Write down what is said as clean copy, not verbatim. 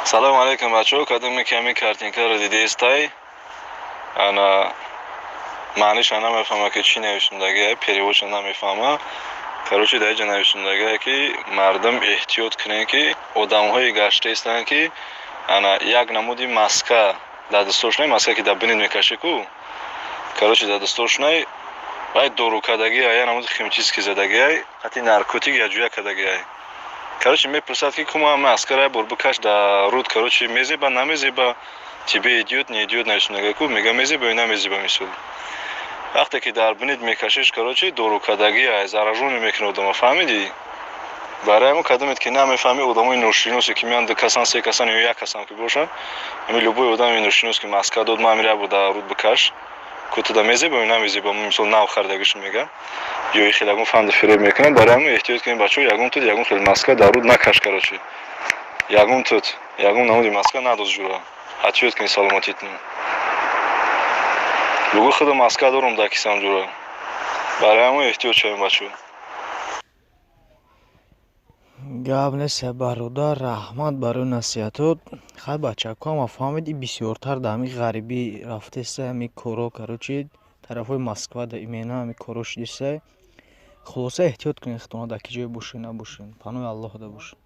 Салому алейкум, бачаҳо. Кадоме ки ҳамин картинкаро дидаистай, ана маъниша намефаҳма, ки чӣ нависондагия, переводша намефаҳма. Короче, дар инҷа нависондагия, ки мардум эҳтиёт кунед, ки одамҳое гаштаистанд, ки ана як намуди маска дар дастошунай, маска ки дар бинит мекашӣ ку, короче, дар дастошунай вай дорукардагия, як намуди химический задагиай, ҳатти наркотик яҷӯя кардагиай. Короче, мепурсад, ки кума маскара як бор бикаш дар руд, короче, мезеба, намезеба, тебе идёт, не идёт, нависондагия ку. Мега, мезеба ё намезеба. Мисол, вақте ки дар бинит мекашиш, короче, дорукардагиай, заражённый мекунад одама, фаҳмидӣ? Барои ҳамон кадомет ки намефаҳми, одамои ношиносе ки меянд, ду касан, се касан ё як касан ки бошанд, ҳамин любой одами ношинос ки маска дод, ма ҳамин як бор дар руд бикаш, кутуда мезеба ё намезеба, мисол, нав харидагишо мега, ё и хел ягон фанду фиреб мекунад. Барои ҳамон эҳтиёт кунед, бачаҳо, ягон тут ягон хел маска дар руд накаш. Короче, ягон тут ягон намуди маска надоз, ҷура, эҳтиёт кунед саломатитон. Бугӯ, худо маска дорум дар кисам, ҷура. Барои ҳамон эҳтиёт шавем, бачаҳо. Гап нест, бародар, раҳмат барои насиҳатот. Хай, бачако, ҳама фаҳмид, и бисёртар дар ҳамин ғарибӣ рафтеста, ҳамин коро, короче, тарафҳои Москва да имена ҳамин коро шудиста. Хулоса, эҳтиёт кунед худтона, дар ки ҷое бошед, набошед. Паноҳи Аллоҳ да бошед.